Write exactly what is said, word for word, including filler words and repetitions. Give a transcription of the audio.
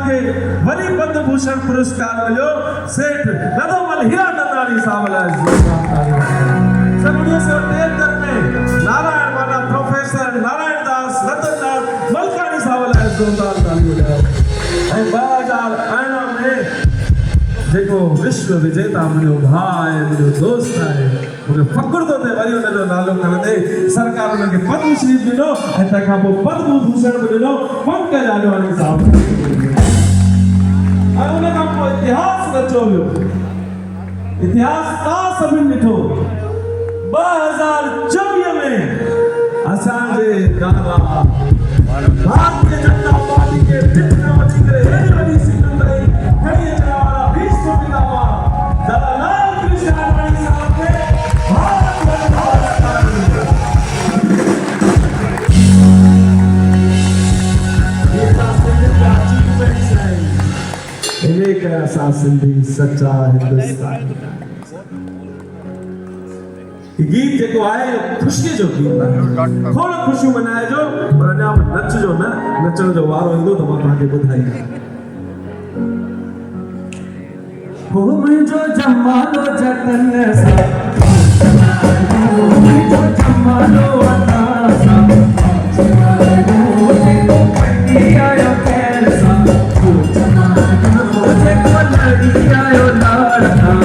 के वरी पद्म भूषण पुरस्कार मिलो सेठ नदोमल हीरा नंदानी साहब ला जोरदार ताली। सगुड़ियों से टेक कर में नारायण वाला प्रोफेसर नारायण दास रतन दास मलकानी साहब ला जोरदार ताली बजाओ। ऐं ब हजार अरिड़हं में जेको विश्व विजेता मुंहिंजो भाउ आहे, मुंहिंजो दोस्त आहे, मूंखे फ़ख़्रु थो थिए, वरी हुन जो नालो खणंदे। सरकार हुनखे पद्मश्री बि ڏिनो ۽ तंहिं खां पोइ पद्म भूषण बि ڏिनो पंकज आडवाणी साहब کي. ۽ هن کان پوءِ اتهاس رچيو ويو. اتهاس توهان سڀني ڏٺو. ٻه هزار چوويهه ۾ اسان جي دادا ڀارتيہ جنتا پارٽي کي ڀت کان وٺي ڪري هيڏي وڏي سيٽون تائين کڻي اچڻ وارا ڀيشم پتاما دادا لال ڪرشن آڏواڻي صاحب کي ڀارت رتن پرسڪار مليو. هي اسان سنڌ جا اچيومينٽس آهن. انهي ڪري اسان سنڌي سچا هندستاني آهيون. هي گيت جيڪو آهي، اهو خوشيءَ جو گيت آهي. کوڙ خوشيون ملهائجو، پر اڃا به نچجو نه. نچڻ جو وارو ايندو ته مان توهان کي ٻڌائيندم. هو منهنجو جمالو جتن سان، منهنجو جمالو عطا سان، جمالو جيڪو پٽي آيو خير سان، جمالو جيڪو لڙي آيو لاڙ سان.